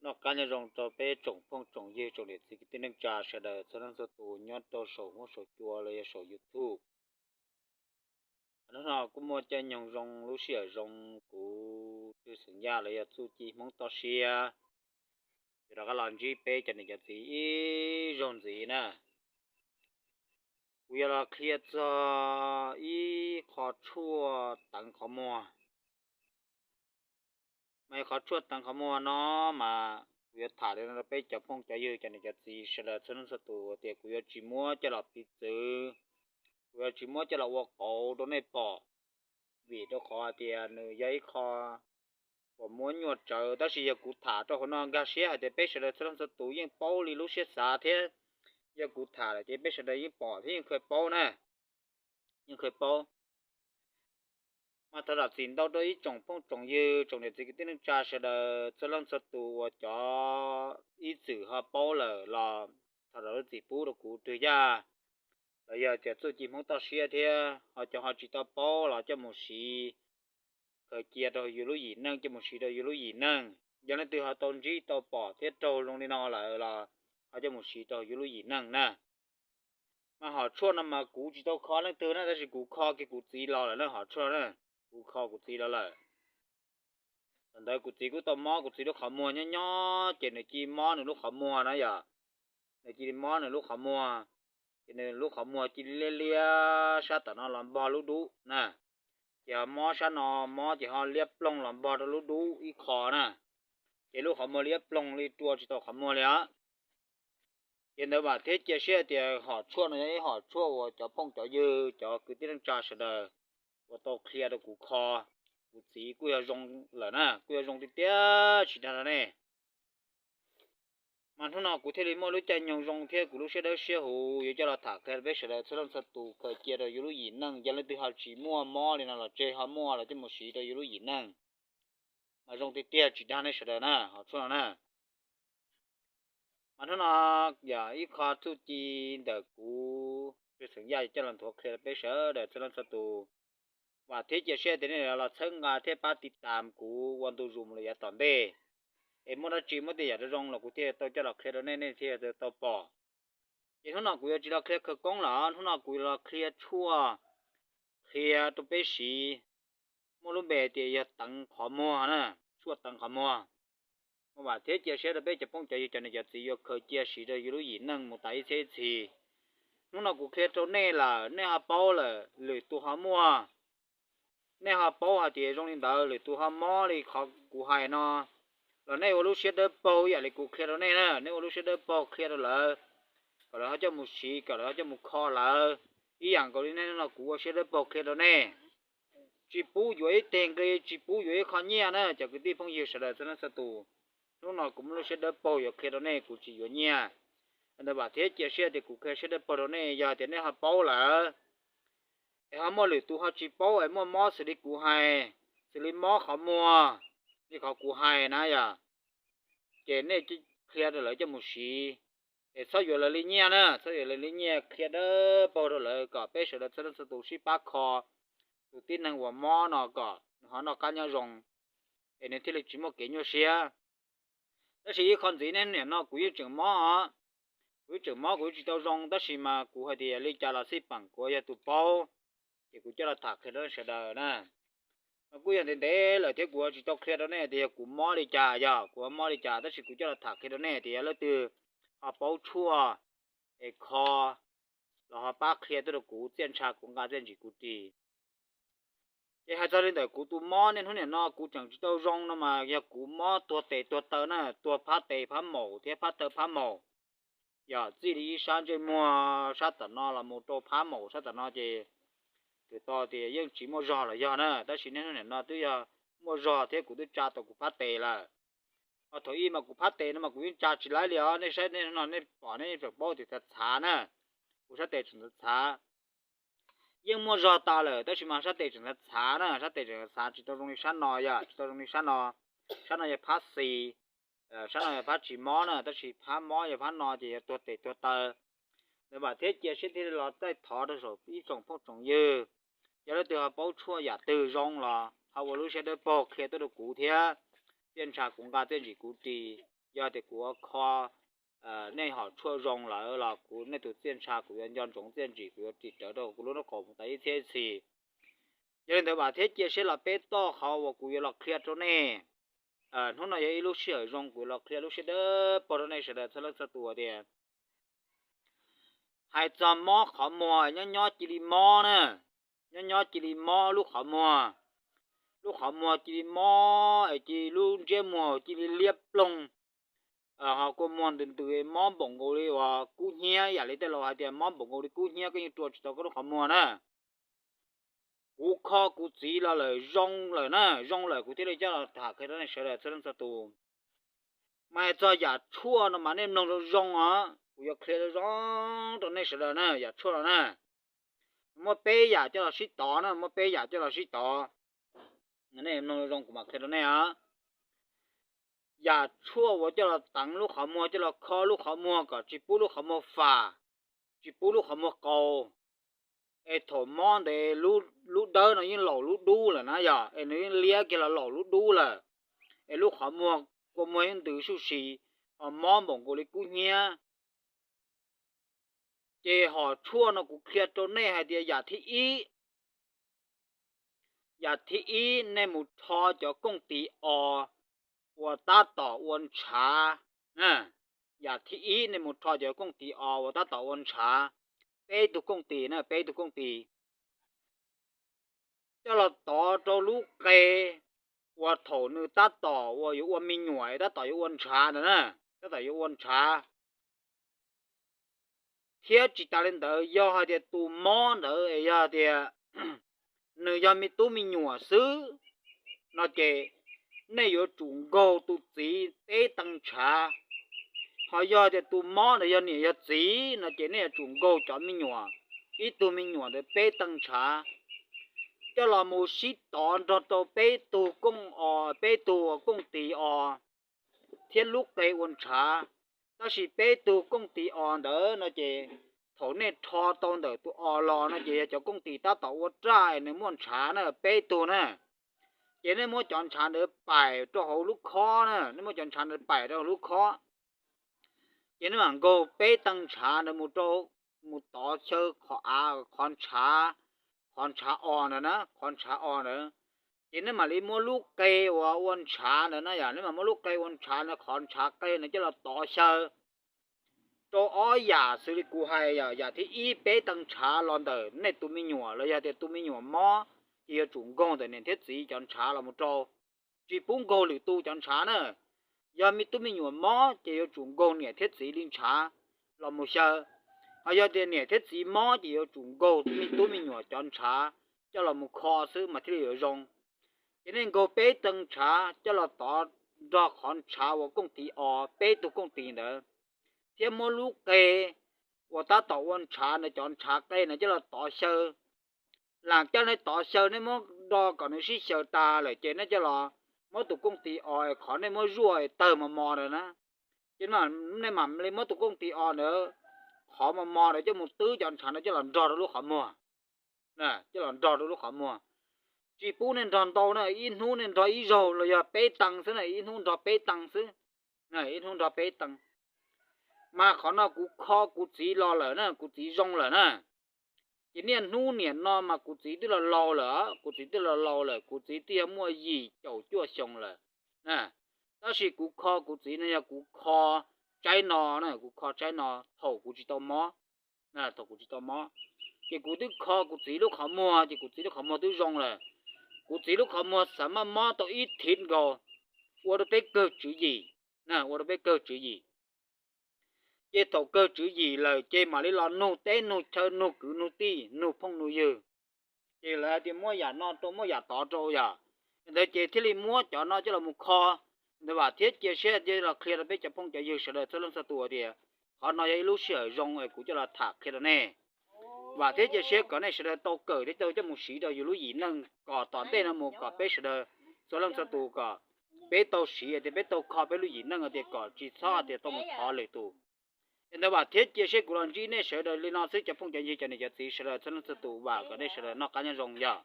Noj qab nyob zoo rau peb tsoom phooj tsoom ywg tsoom niam txiv kwv tij neej tsa sawv daws txhua leej txhua tus nyob rau saum huab saum cua los yog saum YouTube. Hnub no kuj muaj caij nyoog zoo lub sij hawm zoo, kuv Tswv Xeem Yaj los yog txuj ci Hmoob toj siab yuav rov qab los ntsib peb cov niam cov txiv ib zaug ntxiv na. Kuv yuav los qhia txog ib qho tshuaj teev qhov muag. Mas qhov tshuaj teev qhov muag no mas kuv yuav tham li no rau peb cov phooj cov ywg cov niam cov txiv sawv daws txhua leej txhua tus tias kuv yuav tsis muab coj los piv txwv, kuv yuav tsis muab coj los ua qauv rau nej pom, vim rau qhov hais tias nws yog ib qho uas muab nyuaj tsawv, tab sis yog kuv tham rau hauv no nkag siab hais tias peb sawv daws txhua leej txhua tus yeej paub li lub siab xav thiab. Yog kuv tham lawm ces peb sawv daws yeej pom thiab yeej kheev paub na, yeej kheev paub. Mas thov zam txim ntau rau ib tsoom phooj tsoom ywg tsoom niam txiv kwv tij neej tsa sawv daws txhua leej txhua tus uas cov ib txwm ho paub lawm los thov zam lub txim pub rau kuv Tswv Yaj los yog tias txuj ci Hmoob toj siab thiab. Ho cov ho tsis tau paub los coj mus siv, khaws cia rau yus lub yim neej, coj mus siv rau yus lub yim neej. Yog leej twg ho tau ntsib tau pom thiab raug zoo li no lawm los ho coj mus siv rau yus lub yim neej na. Mas hom tshuaj no mas kuv tsis tau kho leej twg na, tab sis kuv kho kiag kuv txiv los lawm na, hom tshuaj na, kuv kho kuv txiv los lawm. Thaum ntawd kuv txiv kuj tau mob kuv txiv lub qhov muag nyob nyob ces nws cia li mob nws lub qhov muag na yom. Nws cia li mob nws lub qhov muag, ces nws lub qhov muag cia li liab liab sab tom no los npog lub dub na. Ces ho mob sab no, mob ces ho liab ploog los npog rau lub dub ib qho na. Ces lub qhov muag liab ploog li rua tsis tau qhov muag li os. Ces ntawd vam thiab cia siab tias hom tshuaj no yog ib hom tshuaj uas cov phooj cov ywg cov kwv tij neej tsa sawv daws uas tau qhia rau kuv kho, kuv txiv kuj yog zoo lawm na, kuj yog zoo tiag tiag tsis dag rau nej. Mas hnub no kuv thiaj li muaj lub caij nyoog zoo thiab kuv lub siab dawb siab huv yuav coj los tham qhia rau peb sawv daws txhua leej txhua tus khaws cia rau yus lub yim neej. Yog leej twg ho tsis muaj mob li no los tseg, ho muaj los coj mus siv rau yus lub yim neej. Mas zoo tiag tiag tsis dag nej sawv daws na, hom tshuaj no na. Mas hnub no yog ib qho txuj ci ntawm kuv Tswv Xeem Yaj coj los nthuav qhia rau peb sawv daws txhua leej txhua tus. Vam thiab cia siab tias nej los txhawb nqa thiab pab tiv tas kuv ua ntu zus mus rau yav tom ntej. Es muaj dab tsi muaj tej yam zoo zoo los kuv thiaj tau coj los qhia rau nej, nej thiaj tau pom. Ces hnub no kuv yuav tsis los qhia khawv koob lawm, hnub no kuv yuav los qhia tshuaj qhia rau peb siv, muaj lub npe tias yog teev qhov muag na, tshuaj teev qhov muag. Mas vam thiab cia siab rau peb cov phooj cov ywg cov niam cov txiv yuav khaws cia siv rau yus lub yim neej mus tas ib txhiab ib txhis. Hnub no kuv qhia rau nej lawm, nej ho paub lawm, lwm tus ho muaj, nej ho paub hais tias zoo li ntawd, lwm tus ho mob li qhov kuv hais no, los nej ua lub siab dawb paug ib yam li kuv qhia rau nej na, nej ua lub siab dawb paug qhia rau lawv, kom lawv ho coj mus siv, kom lawv ho coj mus kho lawv, ib yam nkaus li nej hnub no kuv ua siab dawb paug qhia rau nej. Tsis pub yuav ib teg nqi, tsis pub yuav ib qho nyiaj na cov kwv tij phooj ywg sawv daws txhua leej txhua tus. Hnub no kuv muaj lub siab dawb paug yuav qhia rau nej, kuv tsis yuav nyiaj. Ntawd vam thiab cia siab tias kuv qhia siab dawb paug rau nej, yog tias nej ho paub lawm es ho muaj lwm tus ho tsis paub es muaj mob xws li kuv hais, xws li mob qhov muag li qhov kuv hais na yom, ces nej qhia rau lawv coj mus siv, es txhob yuav lawv li nyiaj na, txhob yuav lawv li nyiaj, qhia dawb paug rau lawv kom peb sawv daws txhua leej txhua tus sib pab kho tus tib neeg uas mob no kom nws ho noj qab nyob zoo, es nws thiaj li tsis muaj kev nyuaj siab. Tab sis ib qho ntxiv ne, niaj no kuv yeej tseem mob os, kuv yeej tseem mob, kuv yeej tsis tau zoo, tab sis mas kuv hais tias li cas los xij peem kuv yog tus paub, ces kuv coj los tham qhia rau nej sawv daws na. Mas kuj yog ntev ntev lawm thiab kuv tsis tau qhia rau nej tias yog kuv mob li cas, yog kuv mob li cas, tab sis kuv coj los tham qhia rau nej tias yog leej twg ho paub tshuaj es kho los ho pab qhia tuaj rau kuv, txiaj ntsha kuv nqa txiaj ntsim kuv ris. Ces hais txog li ntawm kuv tus mob niaj hnub niam no kuv tseem tsis tau zoo no mas yog kuv mob tuag tes tuag taw na, tuag phab tes phab maum thiab phab taw phab maum. Yog txij li ib sab ntsej muag sab tom no los mus rau phab maum sab tom no ces twb tau tias yeej tsis muaj zog los yog na, tab sis niaj hnub niam no twb yog muaj zog thiab kuv twb tsa tau kuv phab tes lawm. Ho thaum ub mas kuv phab tes no mas kuv yeej tsa tsis laib li os, nej saib nej no nej pom nej tseem paub tias txhav txhav na, kuv sab tes tseem txhav txhav. Yeej muaj zog tas lawm tab sis mas sab tes tseem txhav txhav na, sab tes tseem txhav tsis tau zoo li sab no, yog tsis tau zoo li sab no. Sab no yog phab xis, sab no yog phab tsis mob na, tab sis phab mob yog phab no ces yog tuag tes tuag taw. Ntawd vam thiab cia siab thiaj li los taij thov rau saum ib tsoom phooj tsoom ywg, yog leej twg ho paub tshuaj yam twg zoo los ho ua lub siab dawb paug qhia tuaj rau kuv thiab, txiaj ntsha kuv nqa txiaj ntsim kuv ris. Yog tias kuv ua kho nej hom tshuaj zoo lawm los kuv, nej tus txiaj ntsha kuv yuav nco ntsoov txiaj ntsim, kuv yuav ris rawv rau kuv lub nraub qaum mus tas ib txhiab ib txhis. Yog li ntawd vam thiab cia siab los peb toj qhov uas kuv yuav los qhia rau nej. Hnub no yog ib lub sij hawm zoo kuv los qhia lub siab dawb paug rau nej sawv daws txhua leej txhua tus tias hais txog mob qhov muag, nyob nyob cia li mob na, nyob nyob cia li mob lub qhov muag, lub qhov muag cia li mob es cia li lub ntsiab muag cia li liab ploog, ho kua muag ntws ntws mob npaum nkaus li uas kub hnyiab, yam li tej laus hais tias mob npaum nkaus li kub hnyiab koj yeej rua tsis tau koj lub qhov muag na. Kuv kho kuv txiv los lawm zoo lawm na, zoo lawm kuv thiaj li coj los tham qhia rau nej sawv daws txhua leej txhua tus. Mas hais txog yam tshuaj no mas nej mloog zoo zoo os, kuv yuav qhia zoo zoo rau nej sawv daws na, yam tshuaj no na. Muaj peb yam coj los sib tov na, muaj peb yam coj los sib tov. Nej mloog zoo zoo kuv mam qhia rau nej os. Yam tshuaj uas coj los teev lub qhov muag, coj los kho lub qhov muag kom tsis pub lub qhov muag fam, tsis pub lub qhov muag qaus. Es thaum mob ntawd lub dawb no yeej laus lub dub lawm na yog, es nws yeej liab kiag los laus lub dub lawm. Es lub qhov muag, kua muag yeej ntws suj si, ho mob npaum nkaus li kub hnyiab. Ces hom tshuaj no kuv qhia rau nej hais tias yam thib ib, yam thib ib nej mus rho cov kooj tis os uas tab tom ua ntshav. Yam thib ib nej mus rho cov kooj tis os uas tab tom ua ntshav, peb tug kooj tis na, peb tug kooj tis, coj los tov rau lub qe uas thaum nws tab tom uas yuav ua me nyuam, tab tom yuav ua ntshav ntawd na, tab tom yuav ua ntshav. Thiab tsis tas li ntawd, yog hais tias tus mob ntawd es yog tias nws yog me tub me nyuam xwb no ces nej yuav tsum nkaug tus txiv peb tee ntshav. Ho yog tias tus mob ntawd yog niam yog txiv no ces nej yuav tsum nkaug cov me nyuam, ib tug me nyuam ntawd peb tee ntshav, coj los mus sib tov nrog rau peb tug kooj os, peb tug kooj tis os thiab lub qe ua ntshav. Tab sis peb tug kooj tis os ntawd no ces thaum nej rho tau ntawm tus os los no ces yog cov kooj tis tab tom ua raj es nws muaj ntshav na, peb tug na. Ces nej muab cov ntshav ntawd pais rau hauv lub khob na, nej muab cov ntshav ntawd pais rau hauv lub khob. Ces nej mam nkaug peb tee ntshav ntawd mus rau, mus tov xyaw qhov av, qhov ntshav, qhov ntshav os ntawd na, qhov ntshav os ntawd. Ces nej mam li muab lub qe uas ua ntshav ntawd na yom, nej mam muab lub qe ua ntshav ntawd, qhov ntshav qe ntawd coj los tov xyaw rau ob yam xws li kuv hais yom. Yam thib ib, peb tee ntshav los ntawm nej tus me nyuam los yog tias tus me nyuam mob ces yuav tsum nkaug ntawm niam thiab txiv cov ntshav los mus rau, tsis pub nkaug lwm tus cov ntshav na. Yog me tub me nyuam mob ces yuav tsum nkaug niam thiab txiv li ntshav los mus xyaw. Ho yog tias niam thiab txiv mob ces yuav tsum nkaug me tub me nyuam cov ntshav coj los mus kho xwb mas thiaj li yuav zoo. Ces nej nkaug peb tee ntshav coj los tov nrog qhov ntshav uas kooj tis os, peb tug kooj tis ntawd, thiab muab lub qe uas tab tom ua ntshav ntawd cov ntshav qe ntawd coj los tov xyaw. Lam coj nej tov xyaw, nej muab do kom nws sib xyaw tas lawm ces nej coj los muab tus kooj tis os qhov nej muab zuaj tawg mos mos ntawd na. Ces nej mam li muab tus kooj tis os ntawd qhov mos mos ntawd coj mus twb cov ntshav ntawd coj los nrog rau lub qhov muag, coj los nrog rau lub qhov muag. Tsis pub nej nrog ntau na, ib hnub nej nrog ib zaug los yog peb tee xwb na, ib hnub nrog peb tee xwb, ib hnub nrog peb tee. Mas qhov no kuv kho kuv txiv los lawm na, kuv txiv zoo lawm na. Ces niaj hnub niam no mas kuv txiv twb los laus lawm, kuv txiv twb los laus lawm, kuv txiv twb yog muaj yim caum cuaj xyoo lawm. Tab sis kuv kho kuv txiv no yog kuv kho tsaib no na, kuv kho tsaib no thaum kuv tsis tau mob, thaum kuv tsis tau mob. Ces kuv twb kho kuv txiv lub qhov muag ces kuv txiv lub qhov muag twb zoo lawm. Kuv txiv lub qhov muag xav maj mob tau ib thiv nkaus, ua rau peb kawg tswv yim, ua rau peb kawg tswv yim. Ces thaum kawg tswv yim lawm ces mam li los nug teb nug chaw nug kwv nug tij nug phooj nug ywg. Ces lawv hais tias muaj yam no rau muaj yam tod rau yom. Ntawd ces thiaj li muab cov no coj los mus kho. Ntawd vam thiab cia siab cia los qhia rau peb cov phooj cov ywg sawv daws txhua leej txhua tus tias qhov no yog ib lub sij hawm zoo es kuv coj los tham qhia rau nej. Vam thiab cia siab kom nej sawv daws tau kawm thiab tau coj mus siv rau yus lub yim neej kom tom ntej no mus kom peb sawv daws txhua leej txhua tus kom peb tau siv tias peb tau kho peb lub yim neej tias kom tsis txhob tias tau mus thov lwm tus. Es ntawd vam thiab cia siab kuv los ntsib nej sawv daws li no xwb cov phooj cov ywg cov niam cov txiv sawv daws txhua leej txhua tus, vam kom nej sawv daws noj qab nyob zoo yog.